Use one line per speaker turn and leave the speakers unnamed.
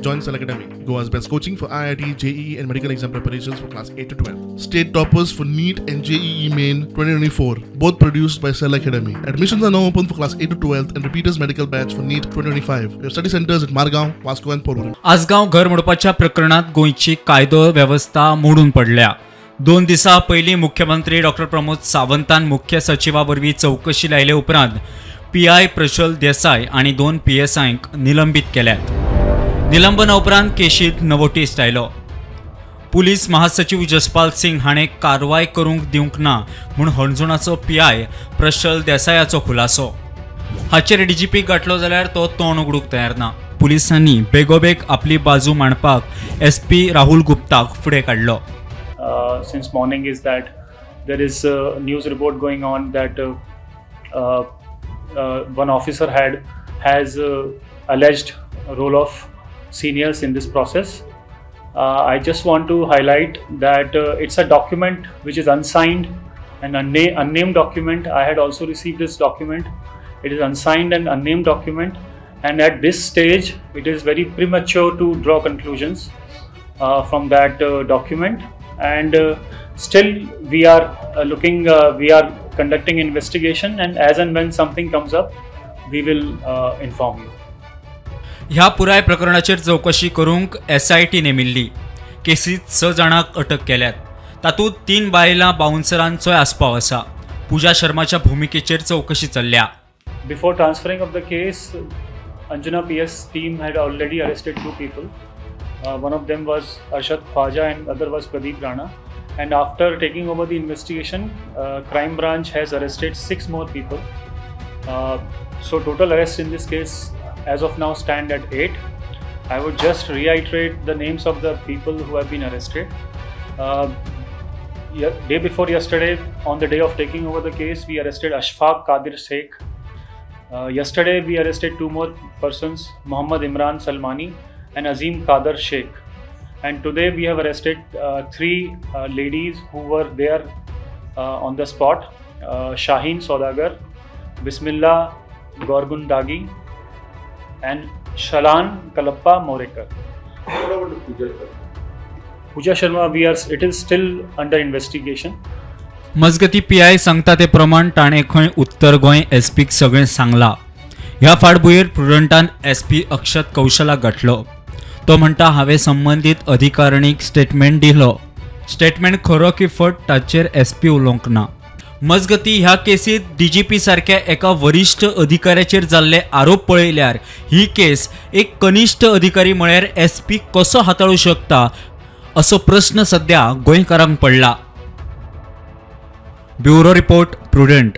Join Cell Academy, Goa's best coaching for IIT, JEE and medical exam preparations for class 8 to 12. State toppers for NEET and JEE Main 2024, both produced by Cell Academy. Admissions are now open for class 8 to 12 and repeaters medical batch for NEET 2025. We have study centers at Margao, Vasco and Porvorim.
Assagao घर मोडपाच्या प्रकरणात गोंयची कायदो वेवस्था मोडून पडल्या. 2 दिसां पयलीं मुख्यमंत्री डॉक्टर प्रमोद सावंतान मुख्य सचिवा वरवीं चवकशी लायले उपरांत पीआय प्रशल देसाय आनी 2 पीएसआयंक निलंबीत केल्यात. निलंबना उपरांत केशींत नवो टेस्ट आयलो. पुलीस महासचिव जसपाल सिंग हाणें कारवाय करूंक दिवंक ना म्हूण हणजुणाचो पीआय प्रशल देसायाचो खुलासो. हाचेर डीजीपी गाठलो जाल्यार तो तोंड उगडूंक तयार ना. पुलिसांनी बेगोबेग आपली बाजू मांडपाक एसपी राहुल गुप्ताक फुडें काडलो.
Since morning is that there is a news report going on that one officer has alleged role of seniors in this process. I just want to highlight that it's a document which is unsigned and unnamed document. I had also received this document. It is unsigned and unnamed document, and at this stage it is very premature to draw conclusions from that document. And still we are looking, we are conducting investigation, and as and when something comes up we will inform you.
ह्या पुराय प्रकरणाचेर चवकशी करूंक SIT नेमिल्ली. केसीत 6 जाणांक अटक केल्यात. तातूंत 3 बायलां बाउन्सरांचोय आस्पाव आसा. पूजा शर्माच्या भुमिकेचेर चवकशी चल्ल्या.
Before transferring of the case, Anjuna PS team had already arrested 2 people. One of them was Arshad Khwaja and other was Pradeep Rana. And after taking over the investigation, crime branch has arrested 6 more people. So total arrests in this case as of now stand at 8. I would just reiterate the names of the people who have been arrested. Day before yesterday, on the day of taking over the case, we arrested Ashfaq Qadir Sheikh. Yesterday we arrested 2 more persons, Muhammad Imran Salmani and Azim Qadir Sheikh. And today we have arrested 3 ladies who were there on the spot, Shaheen Saudagar, Bismillah Gorgundagi and Shalan Kalappa Morekar.
What about Pooja Sharma?
Pooja Sharma, it is still under investigation.
मजगती PI सांगता ते प्रमाण ताणें खंय उत्तर गोंय एसपीक सगळें सांगलां. ह्या फाटभुंयेर प्रुडंटान एसपी अक्षत कौशलाक गाठलो. तो म्हणटा, हांवें संबंदीत अधिकारणीक स्टेटमेंट दिलो. स्टेटमेंट खरो की फट ताचेर एसपी उलोवंक ना. मजगती ह्या केसीत डीजीपी सारक्या एका वरिश्ठ अधिकाऱ्याचेर जाल्ले आरोप पळयल्यार ही केस एक कनिश्ठ अधिकारी म्हळ्यार एसपी कसो हाताळूं शकता असो प्रस्न सध्या गोंयकारांक पडला. Bureau report, Prudent.